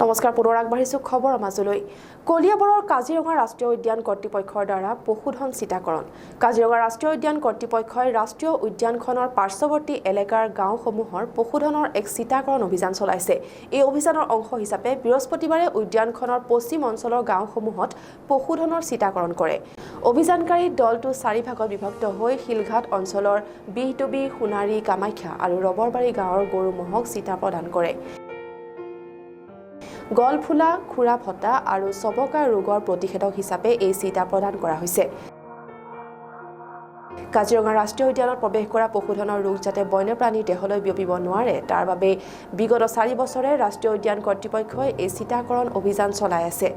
নমস্কাৰ, পুনৰ আগবাঢ়িছো খবৰৰ মাজলৈ। কলিয়াবৰৰ কাজিৰঙা ৰাষ্ট্ৰীয় উদ্যান কৰ্তৃপক্ষৰ দ্বাৰা পশুধন চিতাকৰণ। কাজিৰঙা ৰাষ্ট্ৰীয় উদ্যান কৰ্তৃপক্ষই ৰাষ্ট্ৰীয় উদ্যানখনৰ পাৰ্শ্বৱৰ্তী এলেকাৰ গাঁওসমূহৰ পশুধনৰ এক চিতাকৰণ অভিযান চলাইছে। এই অভিযানৰ অংশ হিচাপে বৃহস্পতিবাৰে উদ্যানখনৰ পশ্চিম অঞ্চলৰ গাঁওসমূহত পশুধনৰ চিতাকৰণ কৰে। অভিযানকাৰী দলটো চাৰি ভাগত বিভক্ত হৈ শিলঘাট অঞ্চলৰ বিহডুবি, সোণাৰী, কামাখ্যা আৰু ৰবৰবাৰী গাঁৱৰ গৰু ম'হক চিতা প্ৰদান কৰে। গলফুলা, খুৰা ফটা আৰু চবকা ৰোগৰ প্ৰতিষেধক হিচাপে এই চিতা প্ৰদান কৰা হৈছে। কাজিৰঙা ৰাষ্ট্ৰীয় উদ্যানত প্ৰৱেশ কৰা পশুধনৰ ৰোগ যাতে বন্যপ্ৰাণীৰ দেহলৈ বিয়পিব নোৱাৰে, তাৰ বাবে বিগত 4 বছৰে ৰাষ্ট্ৰীয় উদ্যান কৰ্তৃপক্ষই এই চিতাকৰণ অভিযান চলাই আছে।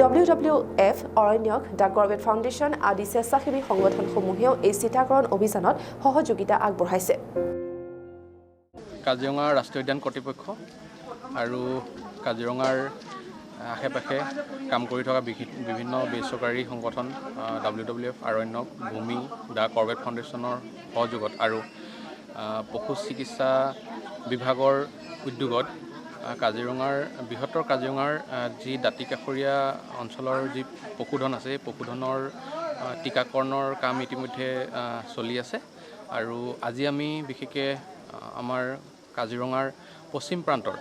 W W F, Aaranyak, the Corbett foundation আদি স্বেচ্ছাসেৱী সংগঠনসমূহেও এই চিতাকৰণ অভিযানত সহযোগিতা আগবঢ়াইছে। কাজিৰঙা ৰাষ্ট্ৰীয় উদ্যান কৰ্তৃপক্ষ আৰু কাজিৰঙাৰ আশে পাশে কাম কৰি থকা বিভিন্ন বেচৰকাৰী সংগঠন ডব্লিউ ডব্লিউ এফ, আৰণ্যক, ভূমি, the Corbett ফাউণ্ডেশ্যনৰ সহযোগত আৰু পশু চিকিৎসা বিভাগৰ উদ্যোগত কাজিৰঙাৰ বৃহত্তৰ কাজিৰঙাৰ যি দাঁতিকাষৰীয়া অঞ্চলৰ যি পশুধন আছে, সেই পশুধনৰ টীকাকৰণৰ কাম ইতিমধ্যে চলি আছে। আৰু আজি আমি বিশেষকৈ আমাৰ কাজিৰঙাৰ পশ্চিম প্ৰান্তৰ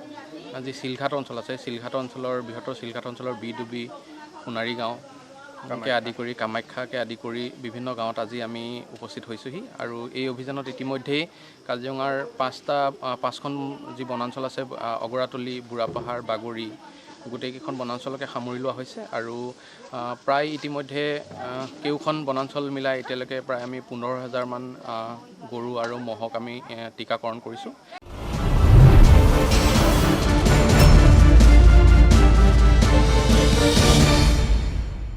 যি শিলঘাট অঞ্চল আছে, শিলঘাট অঞ্চলৰ, বৃহত্তৰ শিলঘাট অঞ্চলৰ বিডুবি, সোণাৰী গাঁওকে আদি কৰি, কামাখ্যাকে আদি কৰি বিভিন্ন গাঁৱত আজি আমি উপস্থিত হৈছোঁহি। আৰু এই অভিযানত ইতিমধ্যেই কাজিৰঙাৰ পাঁচখন যি বনাঞ্চল আছে, অগৰাতলি, বুঢ়াপাহাৰ, বাগৰি, গোটেইকেইখন বনাঞ্চলকে সামৰি লোৱা হৈছে। আৰু প্ৰায় ইতিমধ্যে কেওখন বনাঞ্চল মিলাই এতিয়ালৈকে প্ৰায় আমি 15 হাজাৰমান গৰু আৰু ম'হক আমি টীকাকৰণ কৰিছোঁ।